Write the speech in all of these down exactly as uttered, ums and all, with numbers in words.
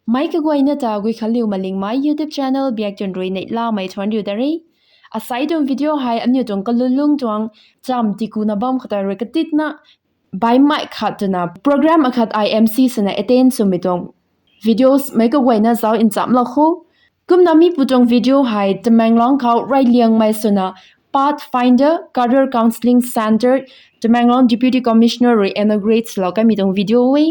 Meic kaguayna ta Guikhanliu Malingmei YouTube channel biak tuang rui neihlamei thuanc riu da re. Asai tuang video hei aniu tuang kalulung tuang cham tikuna bam khou ta rui katitna baihmei khat twna program akhat I M C swna attend swmei tuang videos meic kaguayna zauc nchamlou kho. Kumna mi pu tuang video hei Tamenglong khou reyliangmei swna Pathfinder Career Counselling Centre, Tamenglong Deputy Commissioner rui inaugurate swlou kanmei tuang video e.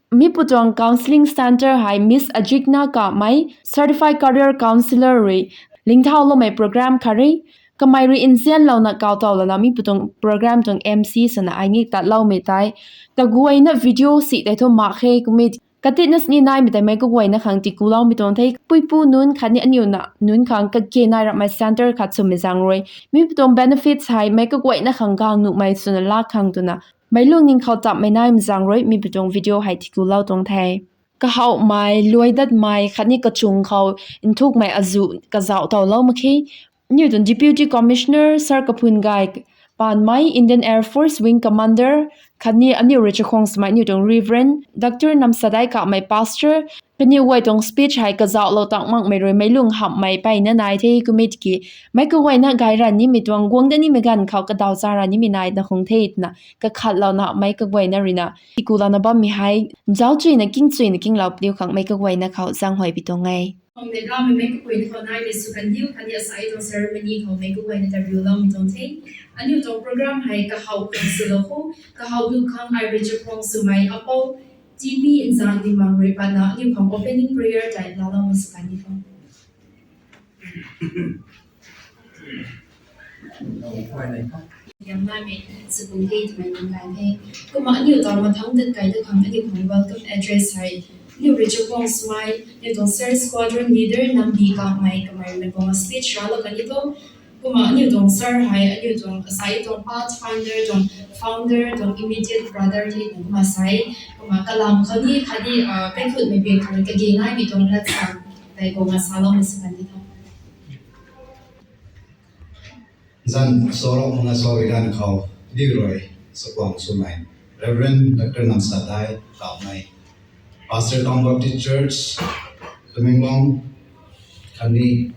Mi pu tuang counselling centre hei Miss Ajigna Kamei, Certified Career Counsellor rui lingthauloumei program khat re. Kamei rui nzianlouna kawtaw lana mi pu tuang program tuang M C swna ai ni tatloumei tei kaguayna video si tei thu mak khe kumei katitna sini naimei tei meic kaguayna khang tikuloumei tuang the. Puipu nunc khatni aniu na nunc khang kage nai rapmei centre khat swmei zaeng rui mi pu tuang benefits hei meic kaguayna khang gang nuhmei swna lak khang twna meic lungning khou tapmei naimei zaeng rui mi pu tuang video hei tikulou tuang the. Kahawmei, luaidatmei khatni kachung khou nthukmei azuh kazauh tawlou mak khe. Aniu tuang Deputy Commissioner Sir Kaphun Gay Panmei, Indian Air Force Wing Commander, khatni aniu rui chakhwang swmei aniu tuang Reverend Doctor Namsadai Kamei, Pastor, kaniw guay tuang speech hei kazauhlou tang makmei rui meic lung hamhmei mpeyna nai the kumei tiki meic kaguayna gay ra nimei tuang guang dat nimei ganv khou kadaw cha ra nimei naina khung the twna kakhatlouna meic kaguayna ruina tikulouna bammei hei zauc chuyna king chuyna kinglou padiu khang meic kaguayna khou zaenghuay pi tuang e. Khang de gamei meic kaguayna khou nai le sw kandiu khatni asai tuang ceremony khou meic kaguayna ta riuloumei tuang the. Aniu tuang program hei kahaw khang swlou kho, kahaw nuh khang ai rui chakhwang swmei apou T P Nzanglingmang rui patna aniu khang opening prayer tei laaloumei sw kan di tho. Yamnamei, sukun the twmei nang gan the. Kumna aniu taw mathang dat kai ta khang aniu khang welcome address hei aniu rui chakhwang swmei aniu tuang Sir Squadron Leader Nambi Kamei, kamei rui na bang speech ralou kan di tho. Kumna aniu tuang sir hei aniu tuang asai tuang Pathfinder tuang founder tuang immediate brother the kumna sai. Kumna kalam khou ni khatni kaikhutmei bik khou kage naimei tuang lat sa tei kumna saloumei sw kan di tho. Zanc sorok manga sorok ganv khou di rui chakhwang swmei Reverend Doctor Namsadai Kamei, Pastor Town Baptist Church, Tamenglong, khatni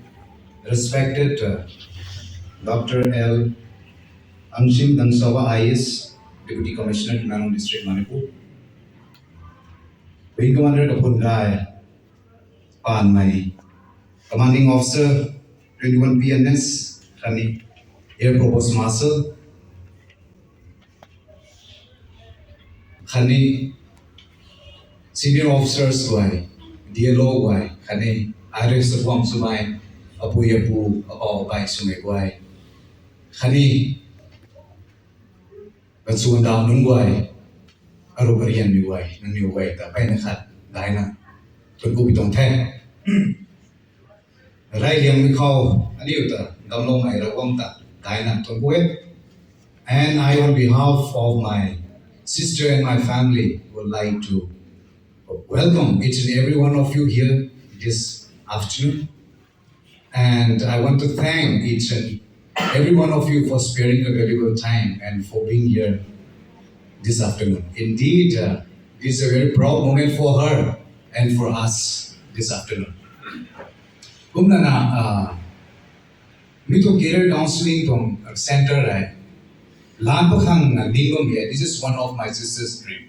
respected Doctor L Angsim Dangsawa, I A S, Deputy Commissioner, Tamenglong District, Manipur, Wing Commander Kaphun Gay Panmei, Commanding Officer, twenty-one P N S, khatni Air Provost Marshal, khatni senior officers guay, D L O guay, khatni I R S chakhwang swmei apui apu, apou apai swmei guay, khatni kachuandaw nunc guay, aruh karianmei guay, nangniw guay ta mpeyna khat daina thuanc ku pi tuang the. Reyliangmei khou aniu ta damcloumei Ravguangc ta daina thuanc ku e. And I, on behalf of my sister and my family, would like to welcome each and every one of you here this afternoon. And I want to thank each and every one of you for sparing your valuable time and for being here this afternoon. Indeed, uh, this is a very proud moment for her and for us this afternoon. Kumna na, uh, mi tuang career counselling tuang centre hei lan pakhang na ning bam e. This is one of my sister's dream.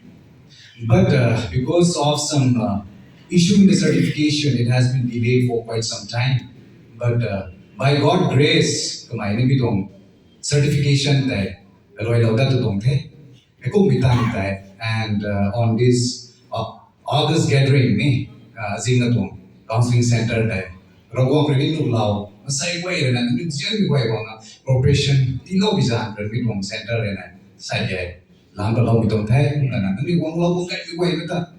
But uh, because of some uh, issue in the certification, it has been delayed for quite some time. But uh, by God grace, kamei ni mi tuang certification tei luailou dat tu tuang the. Heikum mi tang tei, and uh, on this uh, August gathering ni, uh, zingna tuang counselling centre tei Ravguangc rui ni nuhlou, masei guay rui na nangniw zianmei guay guangna cooperation tiilou bi zan rui mi tuang centre rui na sai e. Lan paloumei tuang the, kumna nangniw guanglou guang gaymei guay ta.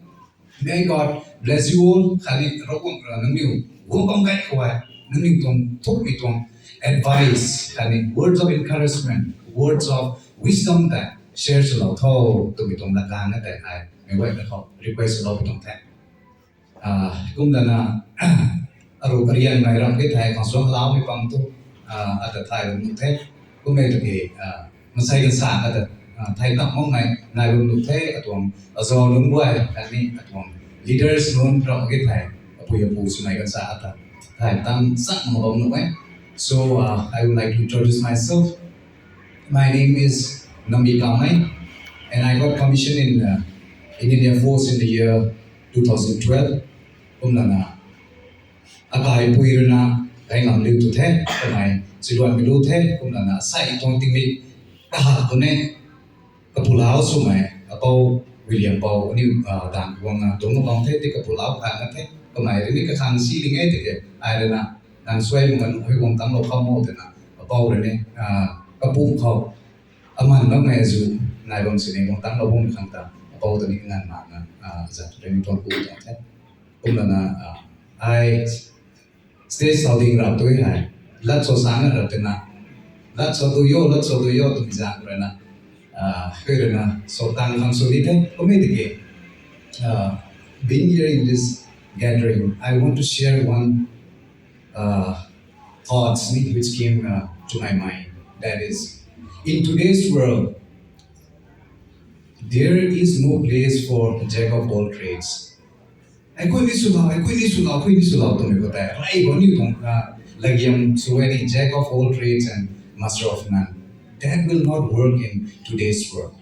May God bless you all. Khatni Ravguangc rui nangniw guang bam gay khou e, nangniw tuang thukmei tuang advice khatni words of encouragement, words of wisdom ta share swlou tho twmei tuang latkaeng na tei ai meic guay ta khou request swlou tuang the. Ah, kumna na aruh karianmei ram ke thei khang suangloumei pang tu, ah, ata thay bam nuh the. Kummei tu ke, ah, masei kan sa ata, ah, thay tam makmei nai bam nuh the, atuang azau lungc guay khatni atuang leaders nunc ram ke thei, apui apu swmei kan sa ata. Thei tang sak ma bam nu e. So, uh, I would like to introduce myself. My name is Nambi Kamei, and I got commissioned in, uh, in India Force in the year two thousand twelve. Kumna na, akai pui rui na, kai ngam liu tu the, kumna, siluan mi lu the, kumna na, sai tuang tingmik, kaha tu ne, kapulau swmei, apou William Pou, aniu, ah, dan kuang na, tung bam the, ti kapulau khan na the, kumna, rini kakhang si ling e, ti ke, ai rui na, nang suai mung kan, hui guang tang lo khou mo, ti na, apou rui ne, ah, kapum khou, aman bam mei zu, nai bam sini guang tang lo bam khang ta, apou ta ni ngan ma na, ah, zat rui ni tuang ku tuang the. Kumna na, ah, ai, stage sau ding rap tu hei, lat so sang rap te na, lat so tu yo, lat so tu yo, tu mi zang rui na, ah, hui rui na, so tang khang so ni the, kumna tiki, ah, being here in this gathering, I want to share one, uh, thoughts ni, which came, uh, to my mind. That is, in today's world, there is no place for a jack of all trades. Ai kui ni sw lau, ai kui ni sw lau, kui ni sw lau twmei khou tei, rai bam ni tuang, uh, lagiam sw e ni, jack of all trades and master of none. That will not work in today's world.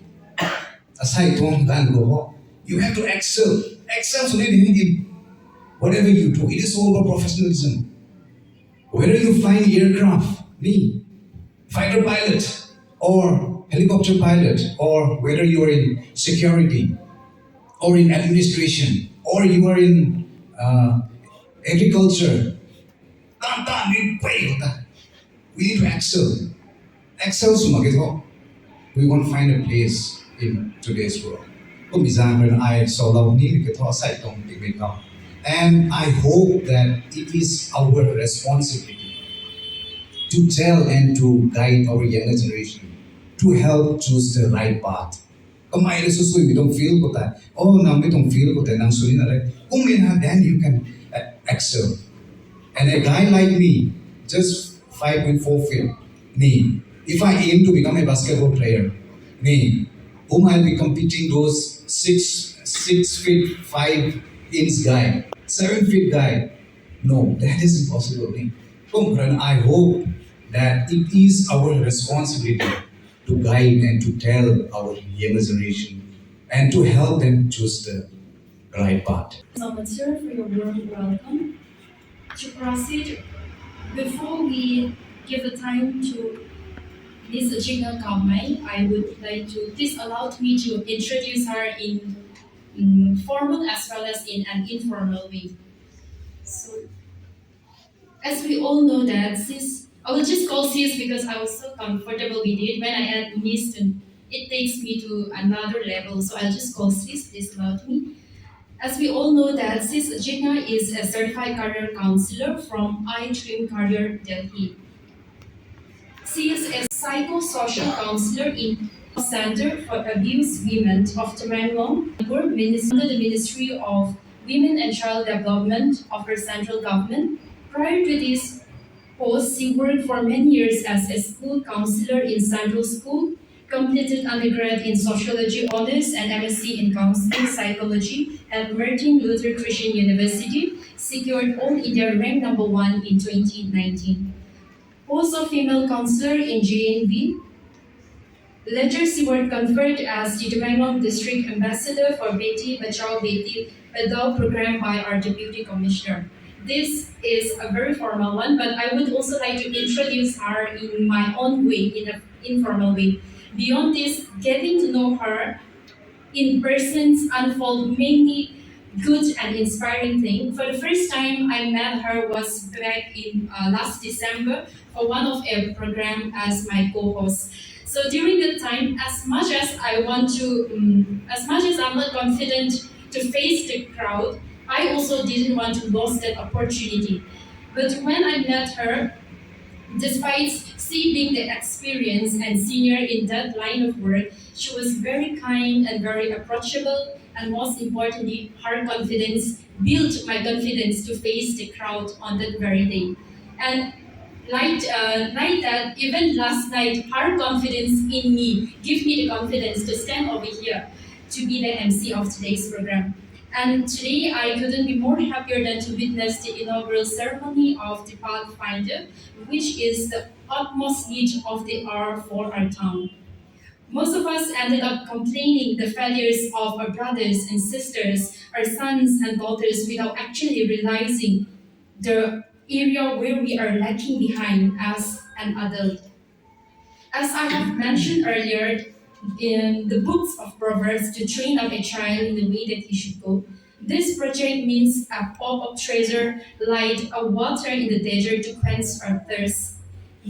Asai tuang ganv khou, you have to excel. Excel sw ni in whatever you do. It is all about professionalism. Whether you fly aircraft, ni, fighter pilot, or helicopter pilot, or whether you are in security, or in administration, or you are in, uh, agriculture, tan tan ni pei ta. We need to excel. Excel sw mak ke thu, we won't find a place in today's world. Kum izan ren ai solo ni ke thu sai tuang tingmik khou. And I hope that it is our responsibility to tell and to guide our younger generation to help choose the right path. Kamei le sw sw mi tuang field khou tei, oh, nang mi tuang field khou tei nang sw ni na le. Kum in ha, then you can, uh, excel. And a guy like me, just five point four feet, ni, if I aim to become a basketball player, ni, whom I'll be competing those six, six feet five inch guy, seven feet guy. No, that is impossible, ni. Kum ren, I hope that it is our responsibility to guide and to tell our younger generation and to help them choose the right path. So much, sir, for your warm welcome. To proceed, before we give the time to Miss Jigna Kamei, I would like to, please allow me to introduce her in, mm, formal as well as in an informal way. So, as we all know that sis, I will just call sis because I was so comfortable with it. When I add miss, then it takes me to another level. So I'll just call sis, please allow me. As we all know that sis Jigna is a certified career counselor from iDream Career Delhi. She is a psychosocial counselor in Center for Abused Women of Tamenglong, under the Ministry of Women and Child Development of the central government. Prior to this post, she worked for many years as a school counselor in Central School, completed undergrad in Sociology Honours and M S c in Counselling Psychology at Martin Luther Christian University, secured All India rank number one in twenty nineteen. Post of female counselor in J N V. Later, she was conferred as the Tamenglong District Ambassador for Beti Bachao Beti Padhao program by our Deputy Commissioner. This is a very formal one, but I would also like to introduce her in my own way, in an informal way. Beyond this, getting to know her in persons unfold many good and inspiring things. For the first time I met her was back in, uh, last December for one of a program as my co-host. So during that time, as much as I want to, um, as much as I'm not confident to face the crowd, I also didn't want to lose that opportunity. But when I met her, despite she being the experienced and senior in that line of work, she was very kind and very approachable, and most importantly, her confidence built my confidence to face the crowd on that very day. And like, uh, like that, even last night, her confidence in me gave me the confidence to stand over here to be the M C of today's program. And today, I couldn't be more happier than to witness the inaugural ceremony of the Pathfinder, which is the utmost need of the hour for our town. Most of us ended up complaining the failures of our brothers and sisters, our sons and daughters, without actually realizing the area where we are lagging behind as an adult. As I have mentioned earlier, in the books of Proverbs, to train up a child in the way that he should go. This project means a pop-up treasure, like a water in the desert to quench our thirst.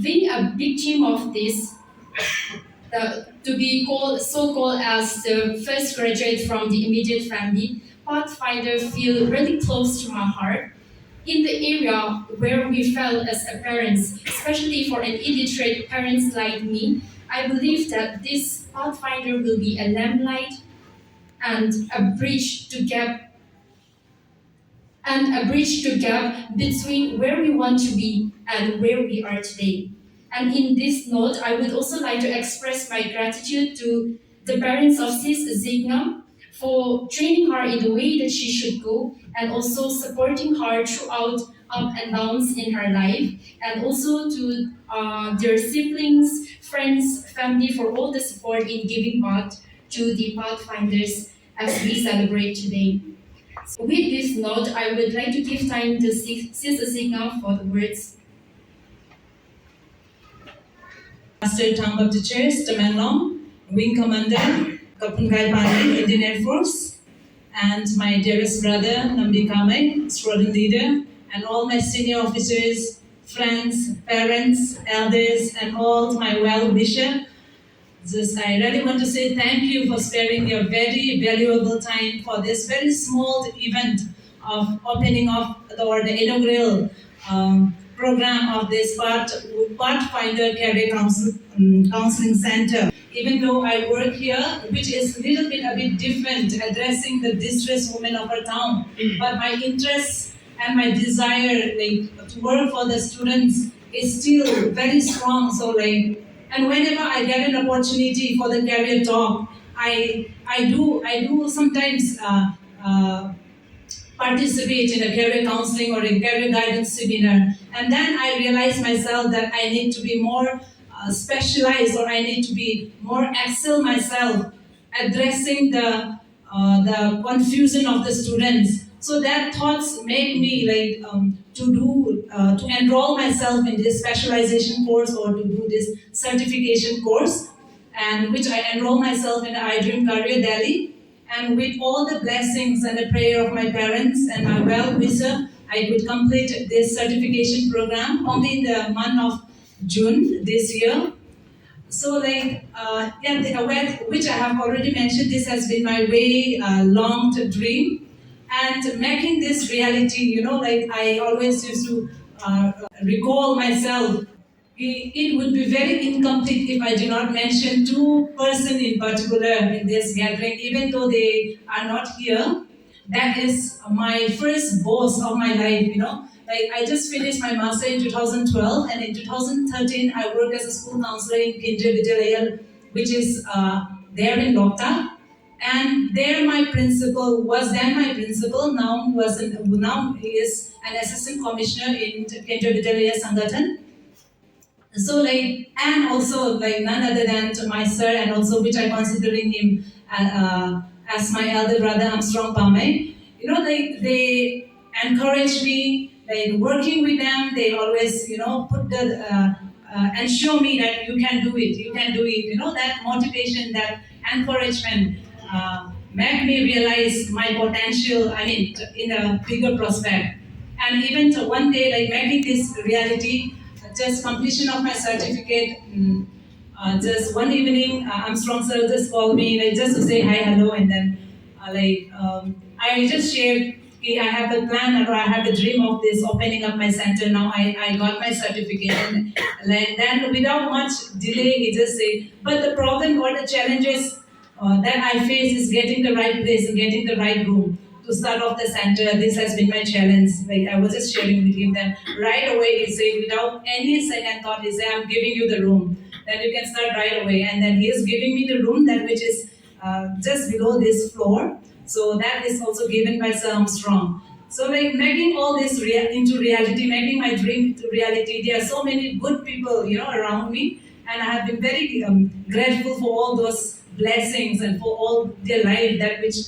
Being a victim of this, the, to be called, so called as the first graduate from the immediate family, Pathfinder feel really close to my heart. In the area where we fell as a parents, especially for an illiterate parents like me, I believe that this Pathfinder will be a lamplight and a bridge to gap and a bridge to gap between where we want to be and where we are today. And in this note, I would also like to express my gratitude to the parents of Sis Zikna for training her in the way that she should go and also supporting her throughout up and downs in her life, and also to uh, their siblings, friends, family for all the support in giving birth to the Pathfinders as we celebrate today. So with this note, I would like to give time to Sis Zikna for the words. Pastor Town Baptist Church, Tamenglong, Wing Commander, Kaphungai Pani, Indian Air Force, and my dearest brother, Nambi Kamei, Squadron Leader, and all my senior officers, friends, parents, elders, and all my well-wisher. Just, I really want to say thank you for sparing your very valuable time for this very small event of opening of or the inaugural um, program of this Path, Pathfinder Career Counsel, um, Counseling Center. Even though I work here, which is a little bit a bit different, addressing the distressed women of our town, but my interest and my desire, like, to work for the students is still very strong. So, like, and whenever I get an opportunity for the career talk, I I do I do sometimes uh, uh, participate in a career counseling or a career guidance seminar, and then I realize myself that I need to be more uh, specialized, or I need to be more excel myself addressing the uh, the confusion of the students. So that thoughts made me like um, to do uh, to enroll myself in this specialization course or to do this certification course, and which I enroll myself in iDream Career Delhi. And with all the blessings and the prayer of my parents and my well-wisher, I could complete this certification program only in the month of June this year. So, like, uh, yeah, the, uh, where, which I have already mentioned, this has been my way uh, long dream. And making this reality, you know, like, I always used to uh, recall myself. It, it would be very incomplete if I do not mention two person in particular in this gathering, even though they are not here. That is my first boss of my life, you know. Like, I just finished my master in two thousand twelve, and in two thousand thirteen, I worked as a school counselor in Kendriya Vidyalaya, which is uh, there in Loktak. And there, my principal was then my principal. Now was an, now he is an assistant commissioner in Kendriya Vidyalaya Sangathan. So, like, and also, like, none other than to my sir, and also which I considering him uh, uh, as my elder brother, Armstrong Pamei. You know, like, they encourage me, like, working with them, they always, you know, put the uh, uh, and show me that you can do it, you can do it. You know, that motivation, that encouragement uh, make me realize my potential, I mean, in a bigger prospect. And even to one day, like, making this reality, just completion of my certificate, mm, uh, just one evening, uh, Armstrong sir just called me, like, just to say hi, hello, and then uh, like um, I just shared, okay, I have a plan or I have a dream of this opening up my center. Now I, I got my certificate, and, and then without much delay, he just said, but the problem or the challenges uh, that I face is getting the right place and getting the right room to start off the center. This has been my challenge. Like, I was just sharing with him, then right away he said, without any second thought, he said, I'm giving you the room. Then you can start right away. And then he is giving me the room that which is uh, just below this floor. So that is also given by Sir Armstrong. So, like, making all this rea- into reality, making my dream into reality, there are so many good people, you know, around me, and I have been very um, grateful for all those blessings and for all their life that which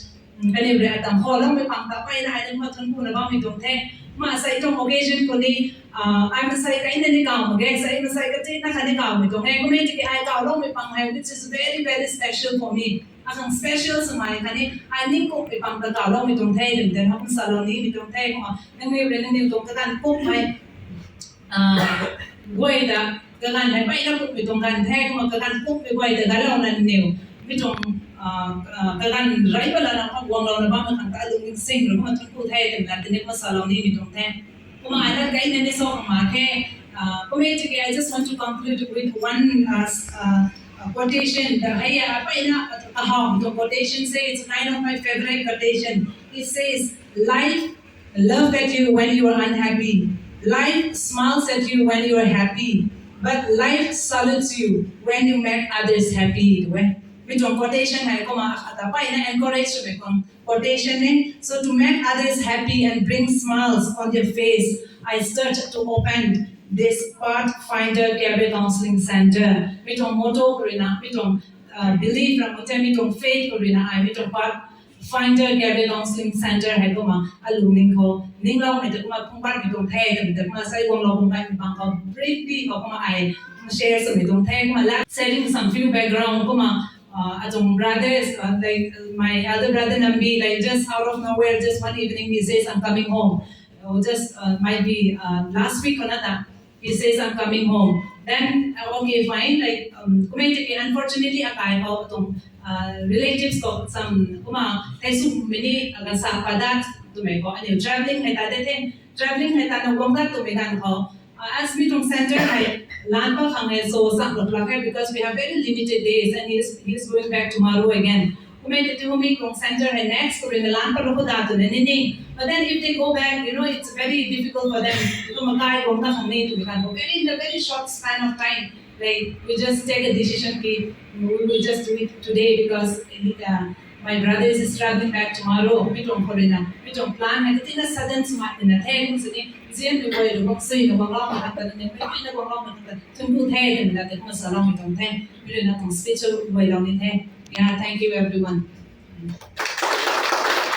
kaniw rui atam khou loumei pang ta peyna ai ni ma thun kuna bammei tuang the. Ma sei tuang occasion khou ni, ai masei kaina ni kaw mak ge, sei masei katina khatni kawmei tuang e. Kumei tiki ai kaw loumei pang hei, which is very, very special for me. Akhang special swmei khatni ai ning kummei pang ta kaw loumei tuang the, twmei ta kum salou nimei tuang the. Kumna nangniw rui nangniw tuang kaganv kummei guay ta kaganv hei peyna kummei tuang ganv the, kumna kaganv kummei guay ta galouna nangniw mi tuang kaganv rey pat lana guanglouna bammei khang ta lungning sing rui kumna thun ku the, twmei ta tini kumna salou nimei tuang the. Kumna ai lat kaina ni so khang mak khe. Kumei tiki I just want to conclude with one uh, uh, quotation. The hei a peyna kahawmei tuang quotation se, it's kind of my favorite quotation. It says, life laughs at you when you are unhappy. Life smiles at you when you are happy. But life salutes you when you make others happy. Twmei tuang quotation hei kumna ata peyna encourage swmei tuang quotation e. So to make others happy and bring smiles on their face, I start to open this Pathfinder Career Counselling Center. Mi tuang motto khou rui na, mi tuang belief ram khou the, mi tuang faith khou rui na ai mi tuang Pathfinder Career Counselling Center hei kumna alungning khou ningloumei ta kumna phungc patmei tuang the, twmei ta kumna sei guanglou bam bammei bang khou briefly khou kumna ai share swmei tuang the. Kumna last sharing some few background kumna uh, atuang brothers, uh, like uh, my elder brother Nambi, like just out of nowhere, just one evening he says, I'm coming home. Or just uh, might be uh, last week or not, he says, I'm coming home. Then, uh, okay, fine. Like, um, kumei tiki unfortunately, akai khou tuang uh, relatives khou some kumna thei sumei ni agan sa padat twmei khou aniu traveling hei ta de the. Traveling hei ta na guang dat twmei ganv khou uh, as mi tuang center hei lan pa khang hei so sak lak lak hei, because we have very limited days and he is, he is going back tomorrow again. Kumei tiki mi tuang center hei next khou rui na lan pa lak da twna ni ni. But then if they go back, you know, it's very difficult for them. Kumna kai guang dat khang ni twmei ganv khou very, in a very short span of time, like, we just take a decision ki we will just do it today because uh, my brother is traveling back tomorrow. Mi tuang khou rui na, mi tuang plan hei katina sudden swmei tina the, kum sini zian mi guay rui bak sui na guanglou mak khang ta, ni mi na guanglou mak khang ta thun ku the, twmei ta tei kumna saloumei tuang the. Mi rui na tuang special guay lou ni the. Yeah, thank you everyone.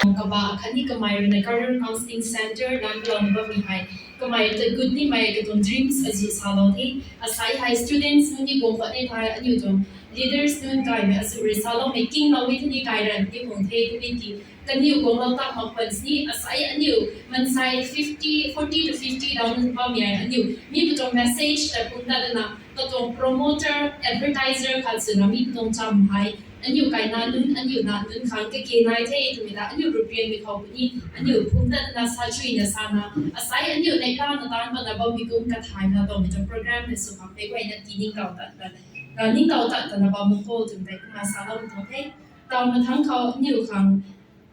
Kaba khatni kamei rui na Career Counselling Center lan lou bammei hei, kamei ta gut nimei katuang dreams azuh salou the. Asei hei students nunc ni guang pat ni thei aniu tuang leaders nunc kaimei azuh rui saloumei kingloumei tini kai ran ti guang the, kumei ki kaniw guanglou tak mak khwan sini asei aniu mansei fifty, forty to fifty down bammei hei aniu mi katuang message ta kum ta dana katuang promoter, advertiser khat swna mi katuang cham hei aniu kaina nunc, aniu na nunc khang kage nai the twmei ta aniu rupianmei khou puni aniu phung tatna sa chuina sana asei aniu neihla na taanc patna bammei kum kathaina tuangmei tuang program na sw khang pei guayna ti ningtow tat ta, ningtow tat tana bam mak kho twmei tei kumna salou tuang the. Taw mathangc khou aniu khang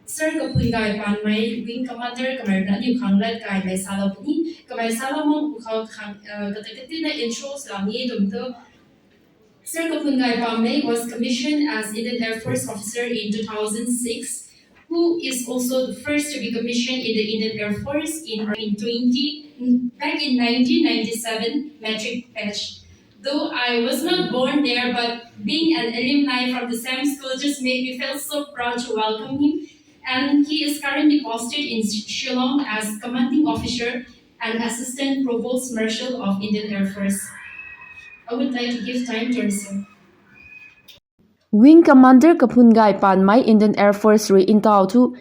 Sir Kaphun Gay Panmei, Wing Commander, kamei rui na aniu khang lat gaymei salou puni. Kamei salou mak khou khang kata katina intro swlou ni twmei tu. Sir Kaphun Gay Panmei was commissioned as Indian Air Force officer in two thousand six, who is also the first to be commissioned in the Indian Air Force in, in twenty, back in nineteen ninety-seven matric batch. Though I was not born there, but being an alumni from the same school just made me feel so proud to welcome him. And he is currently posted in Shillong as Commanding Officer and Assistant Provost Marshal of Indian Air Force. I would like to give time to listen. Wing Commander Kaphun Gay Panmei Indian Air Force rui ntaw thu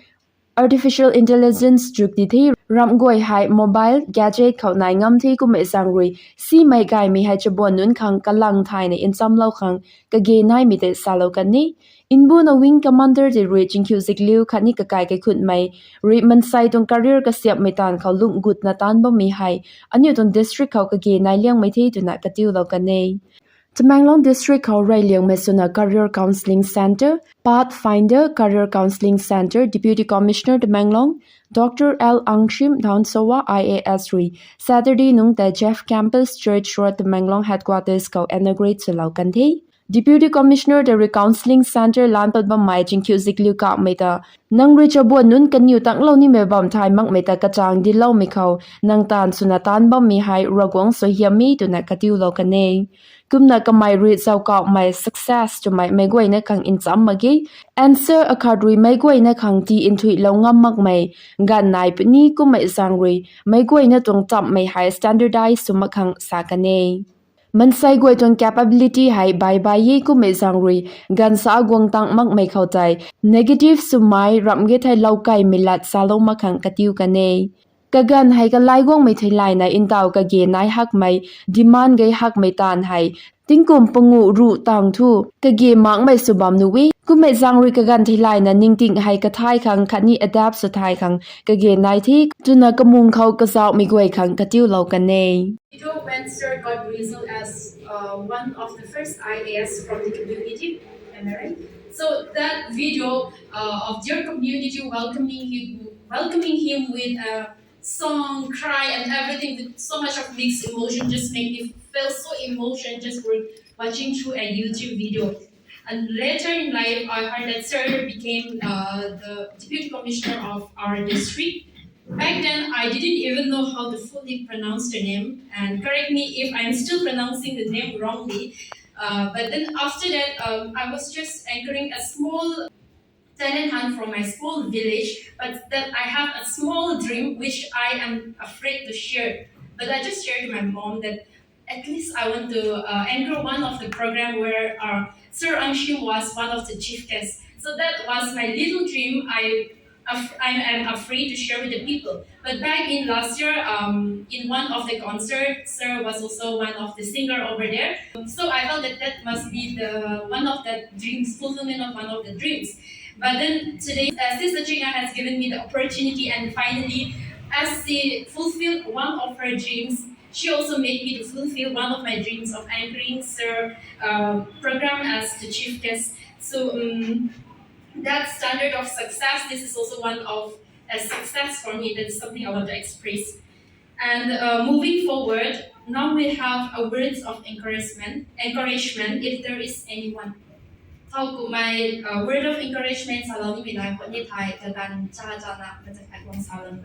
artificial intelligence chuk ti the. Ramh guay hei mobile gadget khou nai ngam the, kummei zaeng rui simei gaymei hei chabuan nunc khang kalang thayna nchamlou khang kage naimei tei salou kan e. Mbuna Wing Commander tei rui chingkhiu zikliu khatni kakai kaikhutmei rui mansei tuang career kasiamhmei taanv khou lung gutna taanc bammei hei aniu tuang district khou kage nai liangmei the twna katiulou kan e. Tamenglong District khou reyliangmei swna Career Counselling Centre, Pathfinder Career Counselling Centre, Deputy Commissioner Tamenglong, Doctor L Angshim Dhawnsawa I A S rui Saturday nungc tei Jeff Campus, Church Road, Tamenglong Headquarters khou inaugurate swlou kan the. Deputy Commissioner tei rui counselling centre lan pat bammei Chingkhiu Zikliu Kamei ta, nang rui chabuan nunc kaniw tanglou nimei bam thay makmei ta kachang diloumei khou nang taanv swna taanc bammei hei Ravguangc suaihiam e twna katiulou kan e. Kumna kamei rui zauc kauhmei success twmei meic guayna khang ncham mak ge. Answer akhat rui meic guayna khang ti nthuilou ngam makmei ganv nai puni kummei zaeng rui meic guayna tuang chamhmei hei standardize sw mak khang sa kan e. Mansei guay tuang capability hei baih baih e kummei zaeng rui ganv sa guang tang makmei khou tei negative swmei ramh ge thei lou kaimei lat salou mak khang katiu kan e. Kaganv hei kalai guangmei theilayna ntaw kage nai hakmei, demand gei hakmei taanv hei tingkum panguh ruh tang thu kage makmei sw bam nuh e. Kummei zaeng rui kaganv theilayna ningting hei kathai khang khatni adapt sw thai khang kage nai the twna kamung khou kazauhmei guay khang katiulou kan e. Video when Sir got revealed as uh, one of the first I A S from the community, am I right? So that video uh, of their community welcoming him, welcoming him with a song, cry, and everything with so much of mixed emotion just made me feel so emotion just for watching through a YouTube video. And later in life, I heard that Sir became uh, the deputy commissioner of our district. Back then, I didn't even know how to fully pronounce the name, and correct me if I'm still pronouncing the name wrongly. Uh, but then after that, um, I was just anchoring a small talent hunt from my small village, but that I have a small dream which I am afraid to share. But I just shared to my mom that at least I want to uh, anchor one of the program where uh, Sir Angshim was one of the chief guests. So that was my little dream. I af- I am afraid to share with the people. But back in last year, um, in one of the concerts, Sir was also one of the singer over there. So I felt that that must be the one of the dreams, fulfillment of one of the dreams. But then today, uh, Sister Chinga has given me the opportunity, and finally, as she fulfilled one of her dreams, she also made me to fulfill one of my dreams of anchoring Sir uh, program as the chief guest. So um, that standard of success, this is also one of a success for me. That is something I want to express. And uh, moving forward, now we have a words of encouragement. Encouragement, if there is anyone. How could my uh, word of encouragement salou nimei nai khou ni thai kaganv cha chana kachakai guang salou.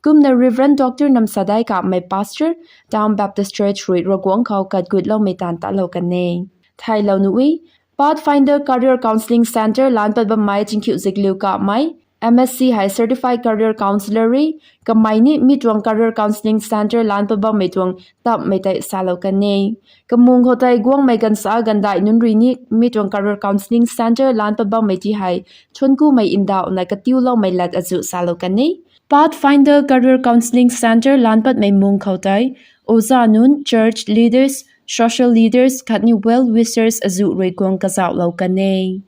Kumna Reverend Doctor Namsadai Kamei, Pastor, Town Baptist Church rui Ravguangc khou katgutloumei taanv talou kan e. Thailou nuh e, Pathfinder Career Counselling Centre lan pat bammei Chingkhiu Zikliu Kamei, M S C hei Certified Career Counsellor e, kamei ni mi tuang Career Counselling Centre lan pat bammei tuang tammei tei salou kan e. Kamung khou tei guangmei ganvsa ganvdaih nunc rui ni mi tuang Career Counselling Centre lan pat bammei ti hei thuanckumei ndauhna katiuloumei lat azuh salou kan e. Pathfinder Career Counselling Centre lan patmei mung khou tei oza nunc, church leaders, social leaders khatni well wishers azuh rui guang kazauhlou kan e.